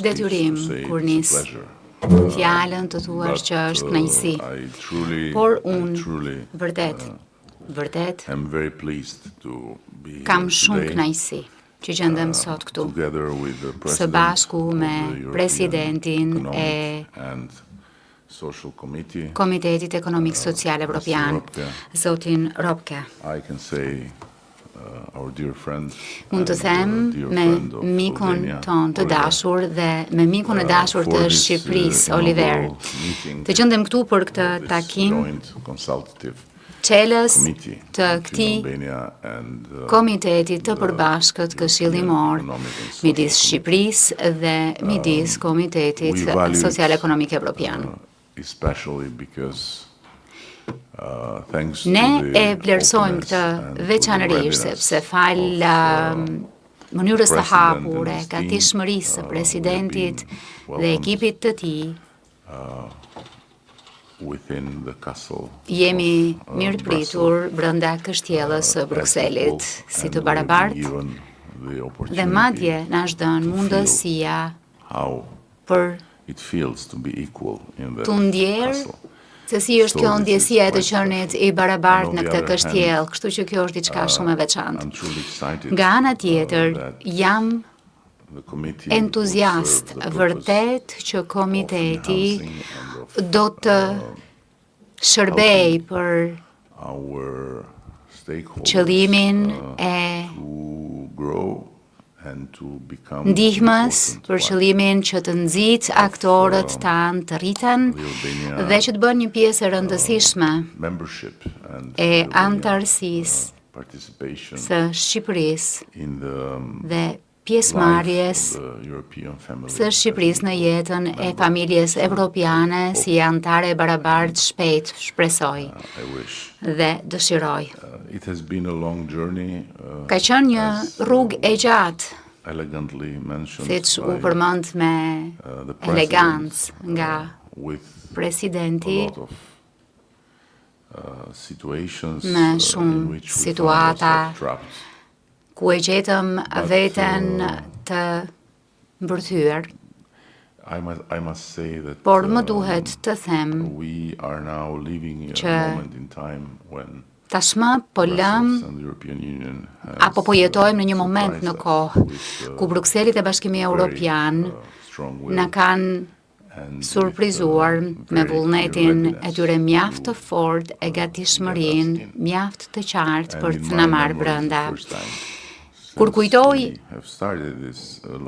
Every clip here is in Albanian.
detyrim kur nis fjalën të thuash që është kënaqësi. Por unë vërtet, vërtet kam shumë kënaqësi që gjendem sot këtu së bashku me presidentin e Komitetit Ekonomik Social Evropian, zotin Röpke. Mund të them me mikun tonë të dashur dhe me mikun e dashur të Shqipërisë, Oliver. Të gjendem këtu për këtë takim çelës të këtij komiteti të përbashkët këshillimor midis Shqipërisë dhe midis Komitetit Social Ekonomik Evropian. Ne e vlerësojmë këtë veçanërisht sepse falë mënyrës së hapur e gatishmërisë së presidentit dhe ekipit të tij, jemi mirëpritur brenda kështjellës së Brukselit si të barabartë dhe madje na është dhënë mundësia për të ndjerë se si është kjo ndjesia e të qenit i barabartë në këtë kështjellë, kështu që kjo është diçka shumë e veçantë. Nga ana tjetër, jam entuziast vërtet që komiteti do të shërbejë për qëllimin e ndihmës për qëllimin që të nxitë aktorët tanë të rriten dhe që të bëhen një pjesë e rëndësishme e anëtarësisë së Shqipërisë dhe pjesëmarrjes së Shqipërisë në jetën e familjes evropiane si anëtare e barabartë shpejt, shpresoj dhe dëshiroj. Ka qenë një rrugë e gjatë, siç u përmend me elegancë nga presidenti, me shumë situata ku e gjetëm veten të mbërthyer. Por më duhet të them që tashmë po lëm apo po jetojmë në një moment në kohë ku Brukseli dhe Bashkimi Evropian na kanë surprizuar me vullnetin e tyre mjaft të fortë e gatishmërinë mjaft të qartë për të na marrë brenda. Kur kujtoj,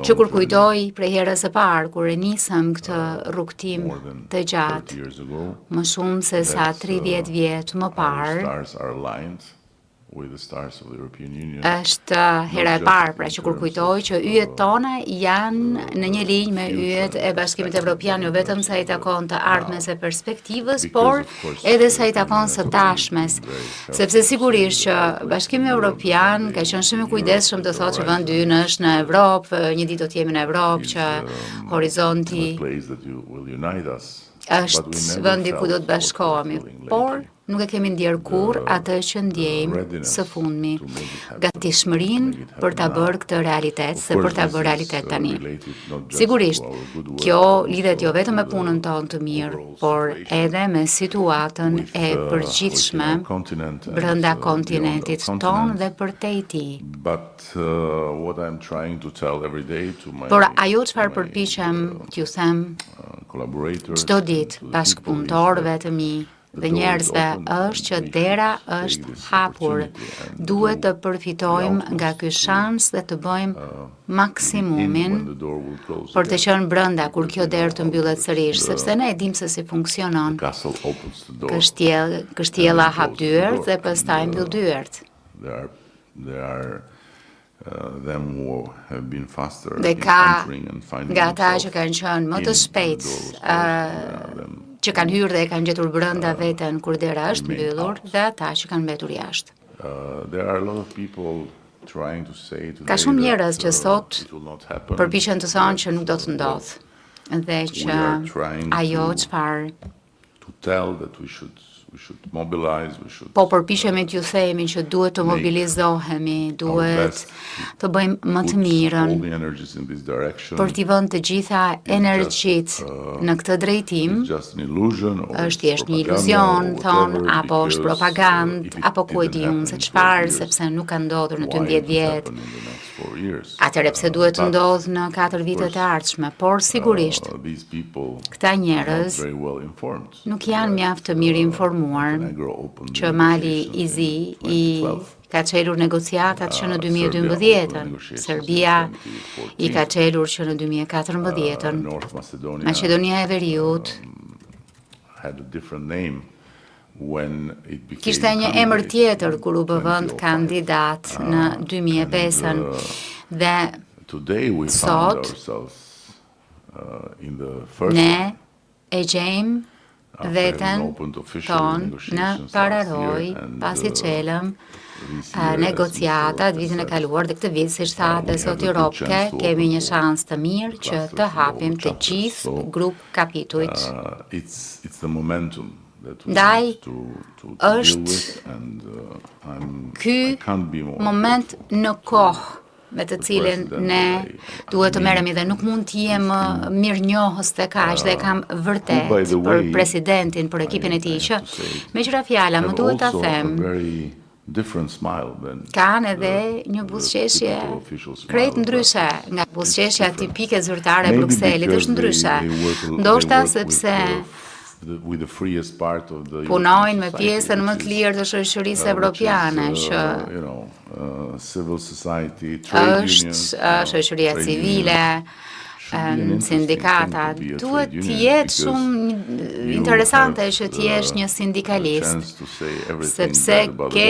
që kur kujtoj prej herës së parë, kur e nisëm këtë rrugëtim të gjatë, më shumë se sa 30 vjet më parë, Është hera e parë, pra që kur kujtoj që yjet tona janë në një linjë me yjet e Bashkimit Evropian, jo vetëm sa i takon të ardhmes e perspektivës, por edhe sa i takon së tashmes. Sepse sigurisht që Bashkimi Evropian ka qenë shumë i kujdesshëm të thotë që vendi ynë është në Evropë, një ditë do të jemi në Evropë, që horizonti është vendi ku do të bashkohemi, por nuk e kemi ndjerë kurrë atë që ndjejmë së fundmi, gatishmërinë për ta bërë këtë realitet, se për ta bërë realitet tani. Sigurisht, kjo lidhet jo vetëm me punën tonë të mirë, por edhe me situatën e përgjithshme brenda kontinentit tonë dhe përtej tij. Por ajo çfarë përpiqem t'ju them çdo ditë bashkëpunëtorëve të mi dhe njerëzve është që dera është hapur. Duhet të përfitojmë nga ky shans dhe të bëjmë maksimumin për të qenë brenda kur kjo derë të mbyllet sërish, sepse ne e dimë se si funksionon. Kështjella hap dyert dhe pastaj mbyll dyert. Dhe ka nga ata që kanë qenë më të shpejt, që kanë hyrë dhe e kanë gjetur brenda veten kur dera është mbyllur dhe ata që kanë mbetur jashtë. Ka shumë njerëz që sot përpiqen të thonë që nuk do të ndodhë dhe që ajo çfarë to tell that we should Po përpiqemi t'ju themi që duhet të mobilizohemi, duhet të bëjmë më të mirën për t'i vënë të gjitha energjitë në këtë drejtim. Është thjesht një iluzion, thonë, apo është propagandë, apo ku e di unë se çfarë, sepse nuk ka ndodhur në 12 vjet. Atëherë pse duhet të ndodhë në 4 vitet e ardhshme, por sigurisht këta njerëz nuk janë mjaft të mirë informuar që Mali i Zi i ka çelur negociatat që në 2012-ën, Serbia i ka çelur që në 2014-ën, Maqedonia e Veriut kishte një emër tjetër kur u bë vend kandidat në 2005-ën dhe sot ne e gjejmë veten tonë në pararojë pasi çelëm negociatat vitin e kaluar dhe këtë vit, siç tha dhe zoti Ropke, kemi një shans të mirë që të hapim të gjithë grup kapitujt. Ndaj është ky moment në kohë me të cilin ne duhet të merremi dhe nuk mund të jem më mirënjohës të kaq dhe e kam vërtet për presidentin, për ekipin e tij që meqë ra fjala, më duhet ta them, kanë edhe një buzëqeshje krejt ndryshe nga buzëqeshja tipike zyrtare e Brukselit, është ndryshe. Ndoshta sepse punojnë me pjesën më të lirë të shoqërisë evropiane që është shoqëria civile, sindikata. Duhet të jetë shumë interesante që të jesh një sindikalist, sepse ke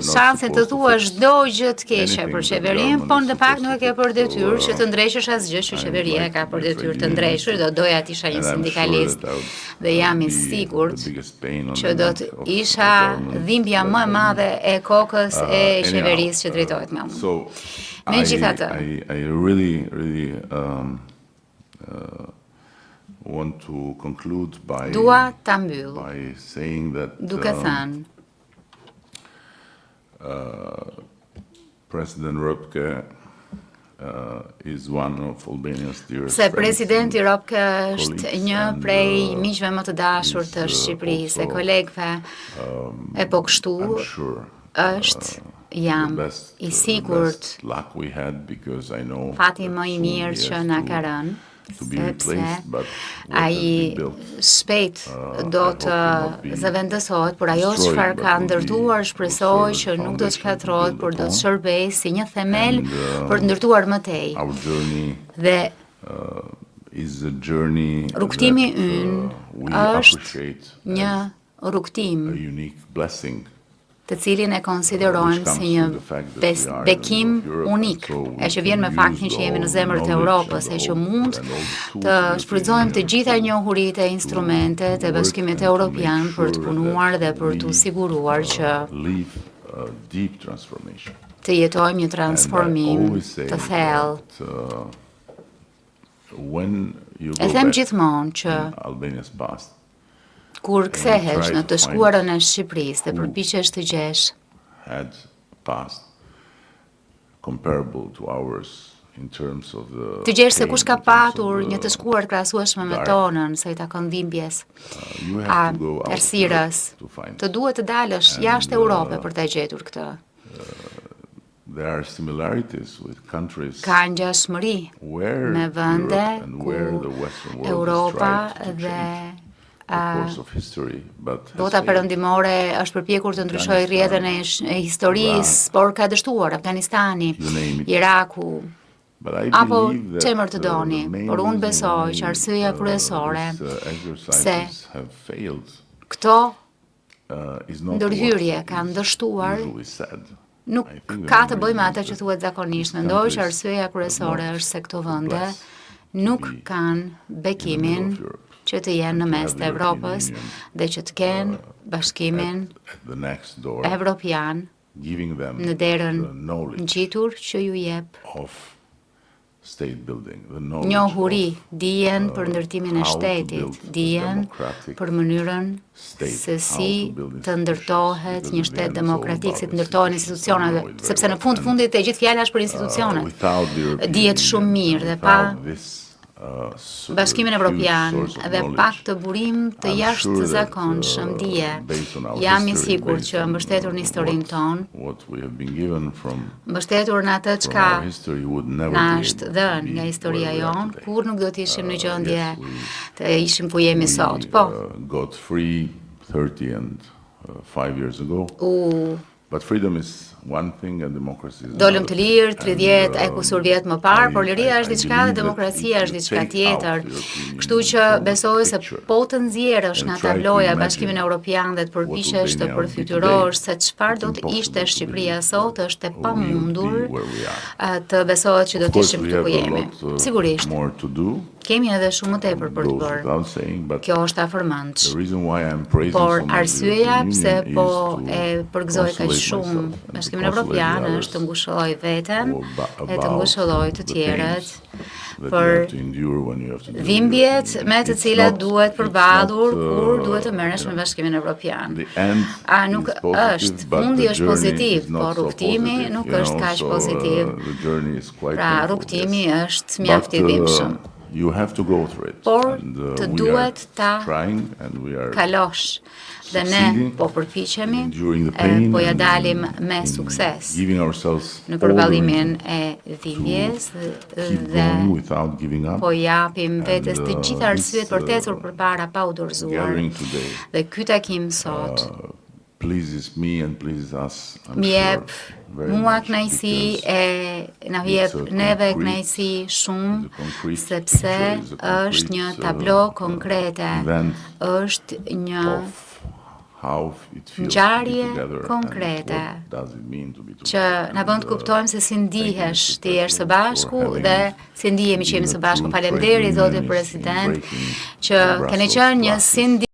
shansin të thuash çdo gjë të keqe për qeverinë, por në fakt nuk e ke për detyrë që të ndreqësh asgjë që qeveria ka për detyrë të ndreqë. Do doja të isha një sindikalist dhe jam i sigurt që do të isha dhimbja më e madhe e kokës e qeverisë që drejtohet nga unë. Megjithatë, I really, really want to conclude by dua ta mbyll by saying that duke thënë President Röpke is one of Albania's dearest se presidenti Röpke është një prej miqve më të dashur të Shqipërisë, e kolegëve, e po kështu është jam i sigurt fati më i mirë që na ka rënë, sepse ai shpejt do të zëvendësohet, por ajo çfarë ka ndërtuar shpresoj që nuk do të shkatërrohet, por do të shërbejë si një themel për të ndërtuar më tej. Dhe rrugëtimi ynë është një rrugëtim të cilin e konsiderojmë si një bekim unik, e që vjen me faktin që jemi në zemër të Europës, e që mund të shfrytëzojmë të gjitha njohuritë e instrumentet e Bashkimit Evropian për të punuar dhe për të siguruar që të jetojmë një transformim të thellë. E them gjithmonë që kur kthehesh në të shkuarën e Shqipërisë dhe përpiqesh të gjesh had past comparable to ours in terms of the të gjesh se kush ka patur një të shkuar krahasueshme me tonën, sa i takon dhimbjes, a errësirës, të duhet të dalësh jashtë Europe për ta gjetur këtë. There are similarities with countries Ka ngjashmëri me vende ku Europa dhe bota perëndimore është përpjekur të ndryshojë rrjedhën e, e historisë, por ka dështuar Afganistani, Iraku, apo ç'emër të doni, por unë besoj që arsyeja kryesore se këto ndërhyrje kanë dështuar nuk ka të bëjë me atë që thuhet zakonisht. Mendoj që arsyeja kryesore është se këto vende nuk kanë bekimin që të jenë në mes të Evropës dhe që të kenë bashkimin evropian në derën ngjitur që ju jep. njohuri, dijen për ndërtimin e shtetit, dijen për mënyrën se si të ndërtohet një shtet demokratik, si të ndërtohen institucionet, sepse në fund fundit e gjithë fjala është për institucionet. Dihet shumë mirë dhe pa Bashkimin Evropian dhe pa këtë burim të jashtëzakonshëm dije. Jam i sigurt që mbështetur në historinë tonë, mbështetur në atë çka na është dhënë nga historia jonë, kur nuk do të ishim në gjendje të ishim ku jemi sot. Po. Got free 30 and 5 years ago. U But freedom is one thing and democracy is Dolëm të lirë 30 e kusur vjet më parë, por liria është diçka dhe demokracia është diçka tjetër. Kështu që besoj se po të nxjerrësh nga tabloja Bashkimin Evropian dhe të përpiqesh të përfytyrosh se çfarë do të ishte Shqipëria sot, është e pamundur të besohet që do të ishim këtu ku jemi. Sigurisht. Kemi edhe shumë më tepër për të bërë. Kjo është afërmendsh. Por arsyeja pse po e përgëzoj kaq shumë Bashkimin Evropian është të ngushëlloj veten e të ngushëlloj të tjerët për dhimbjet me të cilat duhet përballur kur duhet të merresh me Bashkimin Evropian. A nuk është, fundi është pozitiv, por rrugëtimi nuk është kaq pozitiv. Pra, rrugëtimi është mjaft i dhimbshëm. You have to go through it. Por uh, të duhet ta kalosh dhe ne po përpiqemi e po ja dalim me sukses në përballimin e dhimbjes dhe po japim vetes të uh, gjitha arsyet për të uh, ecur përpara pa u dorëzuar. Dhe ky takim sot pleases me and pleases us, I'm mi jep mua kënaqësi e na jep neve kënaqësi shumë sepse është një tablo uh, konkrete, është një ngjarje konkrete që na bën të uh, kuptojmë se si ndihesh ti jesh së bashku dhe si ndihemi që jemi së bashku. Faleminderit zoti president që keni qenë një sindi.